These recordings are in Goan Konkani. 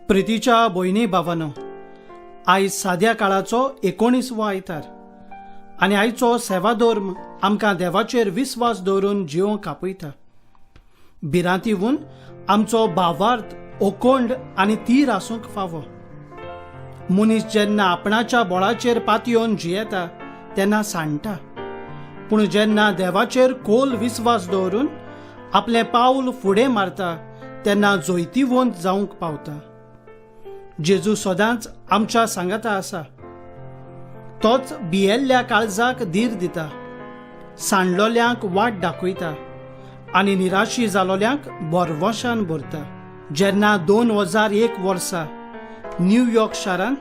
प्रितीच्या भयणी भावानो, आयज साद्या काळाचो 19वो आयतार आनी आयचो सेवाधर्म आमकां देवाचेर विस्वास दवरून जिवंक आपयता. भिरांतीवून आमचो भावार्थ ओकोंड आनी तीर आसूंक फावो. मनीस जेन्ना आपणाच्या बोळाचेर पातयेवन जियेता तेन्ना सांडटा, पूण जेन्ना देवाचेर खोल विस्वास दवरून आपलें पावल फुडें मारता तेन्ना जैतिवंत जावंक पावता. जेजू सदांच आमच्या सांगाता आसा. तोच भियेल्ल्या काळजाक धीर दिता, सांडलोल्यांक वाट दाखयता आनी निराशी जालोल्यांक भरवशान भरता. जेन्ना 2001 वर्सा न्यूयॉर्क शारांत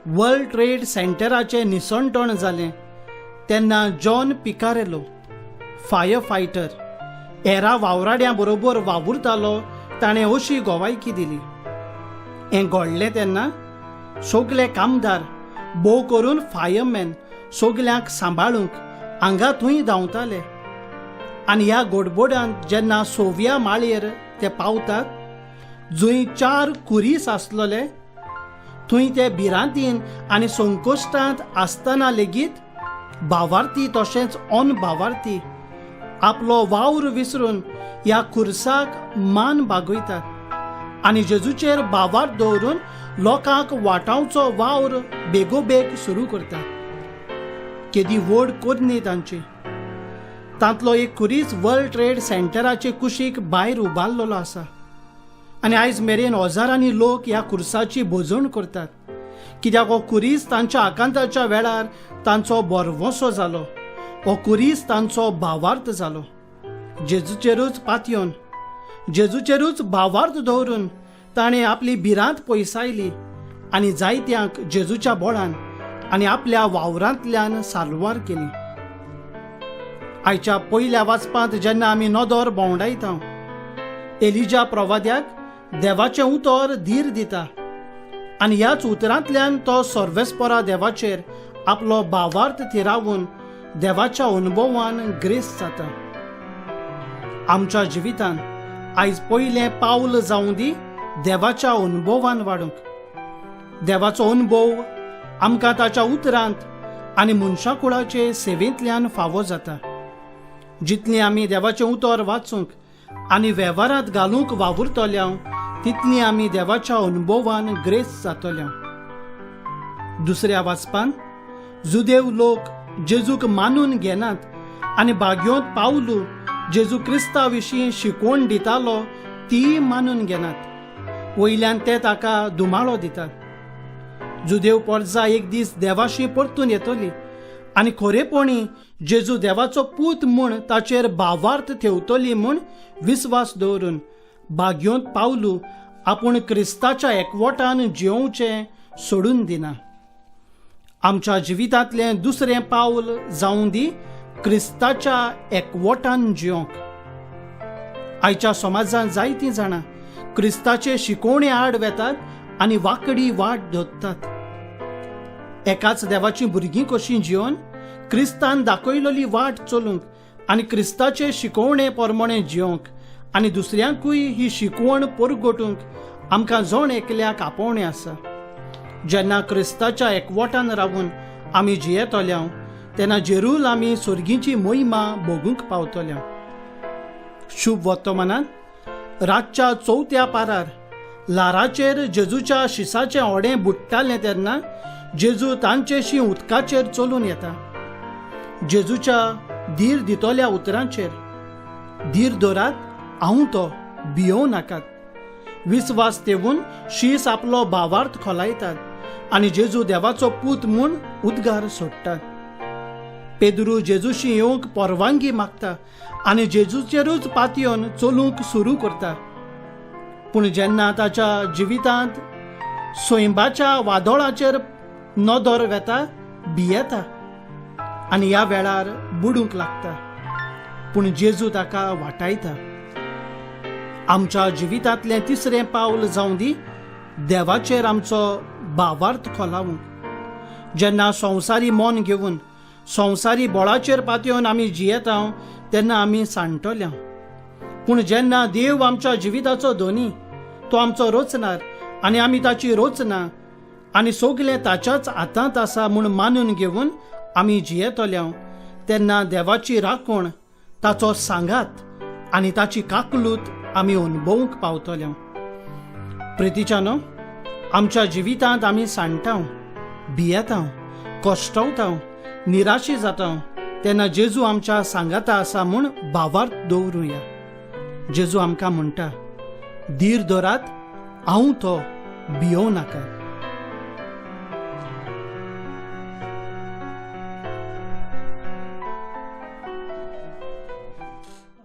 वर्ल्ड ट्रेड सेंटराचें निसणटण जालें तेन्ना जॉन पिकारेलो, फायर फायटर, हेरा वावराड्यां बरोबर वावुरतालो. ताणें अशी गोवायकी दिली, हें घडलें तेन्ना सगले कामदार, भोव करून फायरमॅन, सगल्यांक सांबाळूंक हांगा थंय धांवताले आनी ह्या गडबडांत जेन्ना सव्या माळयेर ते पावतात, जंय 4 कुरीस आसलोले, थंय ते भिरांतीन आनी संकश्टांत आसतना लेगीत भावार्थी तशेंच अनभावार्थी आपलो वावर विसरून ह्या खुर्साक मान बागयतात आनी जेजूचेर भावार्थ दवरून लोकांक वाटावचो वावर बेगोबेग सुरू करतात. केदी व्हड करणी तांची. तांतलो एक खुरीस वर्ल्ड ट्रेड सेंटराचे कुशीक भायर उबारलेलो आसा आनी आयज मेरेन हजारांनी लोक ह्या खुर्साची भोजण करतात, कित्याक हो खुरीस तांच्या आकांताच्या वेळार तांचो भरवंसो जालो. हो खुरीस तांचो भावार्थ जालो. जेजूचेरूच पातयेवन, जेजूचेरूच भावार्थ दवरून ताणें आपली भिरांत पयसायली आनी जायत्यांक जेजूच्या बोळान आनी आपल्या वावरांतल्यान साल्वार केली. आयच्या पयल्या वाचपांत जेन्ना आमी नदर भोंवडायता, एलिजा प्रवाद्याक देवाचें उतर धीर दिता आनी ह्याच उतरांतल्यान तो सर्वेस्परा देवाचेर आपलो भावार्थ थिरावन देवाच्या अनुभवान ग्रेस जाता. आमच्या जिवितान आयज पयलें पावल जावं दी देवाच्या अनुभवान वाडूंक. देवाचो अनुभव आमकां ताच्या उतरांत आनी मनशाकुळाचे सेवेंतल्यान फावो जाता. जितली आमी देवाचें उतर वाचूंक आनी वेव्हारांत घालूंक वावुरतल्या तितली आमी देवाच्या अनुभवान ग्रेस जातल्या. दुसऱ्या वाचपान जुदेव लोक जेजूक मानून घेनात आनी बागयोंत पावलू जेजू क्रिस्ता विशीं शिकवण दितालो ती मानून घेनात. वयल्यान ते ताका धुमाळो दितात. जुदेव पोरजा एक दीस देवाशी परतून येतली आनी खरेपणी जेजू देवाचो पूत म्हूण ताचेर भावार्थ ठेवतली म्हूण विस्वास दवरून बागयोंत पावलू आपूण क्रिस्ताच्या एकवटान जियोवचें सोडून दिना. आमच्या जिवितांतलें दुसरें पावल जावं दी क्रिस्ताच्या एकवटान जियोंक. आयच्या समाजांत जायतीं जाणां क्रिस्ताचे शिकोवणे आड वेतात आनी वांकडी वाट धरतात. एकाच देवाचीं भुरगीं कशीं जियोन क्रिस्तान दाखयलेली वाट चलूंक आनी क्रिस्ताचे शिकोवणे प्रमाणे जियोंक आनी दुसऱ्यांकूय ही शिकवण परगटूंक आमकां जण एकल्याक आपोवणें आसा. जेन्ना क्रिस्ताच्या एकवटान रावून आमी जियेतल्या तेन्ना जेरूल आमी सर्गीची मोहिमा भोगूंक पावतल्या. शुभ वर्तमानान रातच्या चवथ्या पारार ल्हाराचेर जेजूच्या शिसाचें होडें बुडटालें तेन्ना जेजू तांचेशी उदकाचेर चलून येता. जेजूच्या धीर दितल्या उतरांचेर, धीर दवरात, हांव तो, भियोवं नाकात, विस्वास तेवून शीस आपलो भावार्थ खोलायतात आनी जेजू देवाचो पूत म्हूण उद्गार सोडटात. पेद्रू जेजूशी येवंक परवानगी मागता आनी जेजूचेरूच पातयेवन चलूंक सुरू करता. पूण जेन्ना ताच्या जिवितांत सैंबाच्या वादळाचेर नदर वेता, भियेता आनी ह्या वेळार बुडूंक लागता. पूण जेजू ताका वाटायता. आमच्या जिवितांतलें तिसरें पावल जावं दी देवाचेर आमचो भावार्थ खोलावूंक. जेन्ना संवसारी मन घेवन संवसारी बोळाचेर पातयेवन आमी जियेता तेन्ना आमी सांडटल्या. पूण जेन्ना देव आमच्या जिविताचो धनी, तो आमचो रचणार आनी आमी ताची रचना आनी सगलें ताच्याच हातांत आसा म्हूण मानून घेवन आमी जियेतले तेन्ना देवाची राखण, ताचो सांगात आनी ताची काकलूत आमी अणभवूंक पावतले. प्रितीच्यानो, आमच्या जिवितांत आमी सांडटा, भियेता, कश्टवता, निराशी जाता तेन्ना जेजू आमच्या सांगाता आसा म्हूण भावार्थ दवरुया. जेजू आमकां म्हणटा, धीर धरात, हांव तो, भियोव नाका.